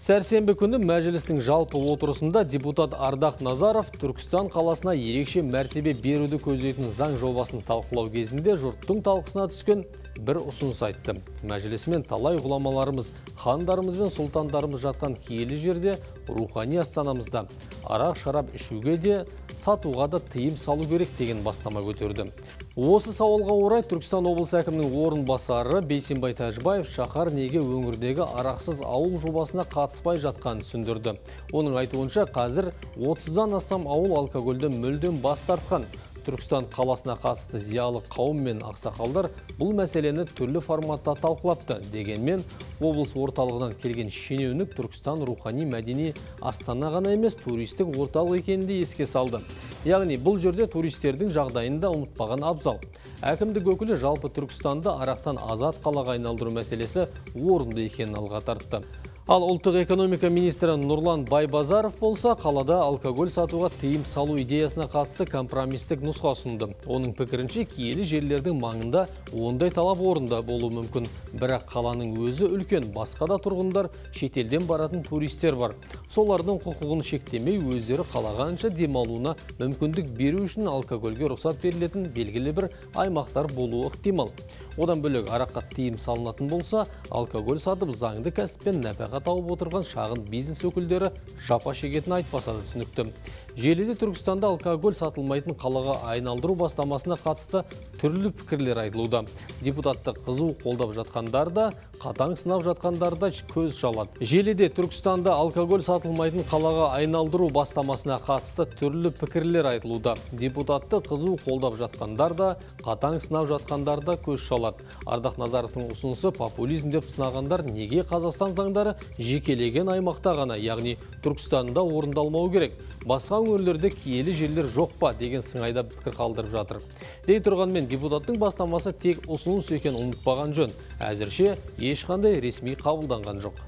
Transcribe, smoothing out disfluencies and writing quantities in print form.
Сәрсенбі күні мәжілістің жалпы отырысында депутат Ардақ Назаров Түркістан қаласына ерекше мәртебе беруді көздейтін заң жобасын талқылау кезінде жұрттың талқысына түскен бір ұсыныс айтты. Мәжілісмен талай ғұламаларымыз, хандарымыз бен сұлтандарымыз жатқан киелі жерде, рухани астанамызда арақ шарап ішуге де, сатуға да тыйым салу керек деген бастама көтерді. Осы сауалға орай Түркістан облысы әкімінің орынбасары Бейсенбай Тәжібаев шаһар неге өңірдегі арақсыз ауыл жобасына қатыспай жатқанын түсіндірді. Оның айтуынша, қазір 30-дан астам ауыл алкогольді мүлдем бас тартқан. Түркістан қаласына қатысты зиялы қауым мен ақсақалдар бұл мәселені түрлі форматта талқылапты. Дегенмен облыс орталығынан келген шенеунік Түркістан рухани мәдени астана ғана емес, туристік орталық екенін де еске салды. Яғни бұл жерде туристердің жағдайын да ұмытпаған абзал. Әкімдік өкілі жалпы Түркістанды арақтан азат қалаға айналдыру мәселесі орынды екенін алға тартты. Ал ұлттық экономика министрі Нұрлан Байбазаров болса, қалада алкоголь сатуға тыйым салу идеясына қатысты компромистік нұсқа ұсынды. Оның пікірінше, киелі жерлердің маңында ондай талап орында болуы мүмкін. Бірақ қаланың өзі үлкен, басқа да тұрғындар, шетелден баратын туристер бар. Солардың құқығын шектемей, өздері қалағанша демалуына мүмкіндік беру үшін алкогольге рұқсат берілетін белгілі бір аймақтар болуы ықтимал. Одан бөлек араққа тыйым салынатын болса, алкоголь сатып заңды кәсіппен нәпақа тауып отырған шағын бизнес өкілдері жапа шегетіні айтпаса да түсінікті. Желіде Түркістанда алкоголь сатылмайтын қалаға айналдыру бастамасына қатысты түрлі пікірлер айтылуда. Депутатты қызу қолдап жатқандар да, қатаң сынап жатқандар да көз шалады. Желіде Түркістанда алкоголь сатылмайтын қалаға айналдыру бастамасына қатысты түрлі пікірлер айтылуда. Депутатты қызу қолдап жатқандар да, қатаң сынап жатқандар да көз шалады. Ардақ Назаровтың ұсынысы популизм деп сынағандар неге Қазақстан заңдары жекелеген аймақта ғана, яғни Түркістанда орындалмау керек? Басқа өңірлерде киелі жерлер жоқ па деген сыңайда пікір қалдырып жатыр. Дей тұрғанмен депутаттың бастамасы тек ұсыныс екенін ұмытпаған жөн. Әзірше ешқандай ресми қабылданған жоқ.